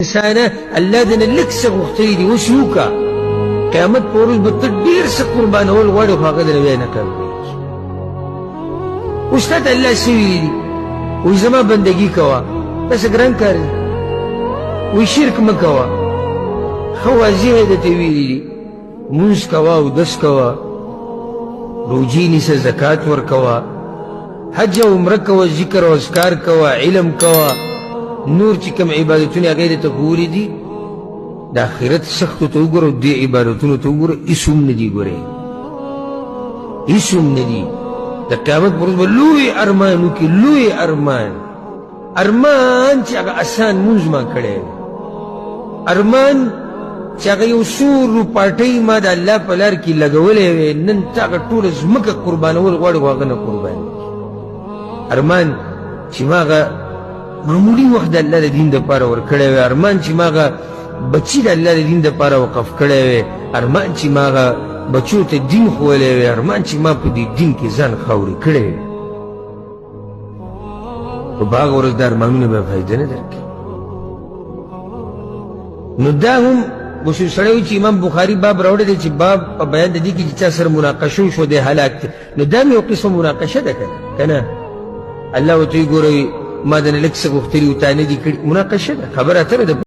انسانه، الله دې نه لږ څه غوښتلي دي، اوس یې وکړه. قیامت په ورځ به ته ډېر څه قربانول غواړې، خو هغه درنه بیا نه قبلېږي. اوس تا ته الله څه ویلي دي؟ وایي زما بندګي کوه. دا څه ګران کار دی؟ وایي شرک مه کوه. ښه واضح یې درته ویلي دي، لمونځ کوه، اودس کوه، روژې نیسه، زکات ورکوه، حج او عمره کوه، ذکر او اذکار کوه، علم کوه، نور چې کوم عبادتونه هغې درته ښوولي دي. د آخرت سختو ته وګوره او دې عبادتونو ته وګوره، هېڅ هم نه دي. ګورې، هېڅ هم نه دي. د قیامت پر ورځ به لوی ارمان وکړي، لوی ارمان، ارمان چې هغه اسان مونځ ما کړی دی، ارمان چې هغه یو څو روپاټۍ ما د الله په لار کې لګولی وی، نن ته هغه ټوله ځمکه قربانول غواړي، خو هغه نه قربانېږي. ارمان چې ما هغه معمولي وخت د الله د دین دپاره ورکړی وی، ارمان چې ما هغه بچي د الله د دین دپاره وقف کړی وی، ارمان چې ما هغه بچو ته دین ښوولی وی، ارمان چې ما په دې دین کې ځان خاورې کړی وی. خو په هغه ورځ دا ارمانونه به فایده نه درکوي. نو دا هم اوس یو سړی وي چې امام بخاري باب راوړی دی چې باب په بیان د دې کې چې چا سره مناقشه وشوه دی هلاک دی. نو دا هم یو قسم مناقشه ده، که نه؟ الله ورته وګورئ، ما د نه لږ څه غوښتلي وو، تا نه دي کړي. مناقشه ده، خبره اتره ده.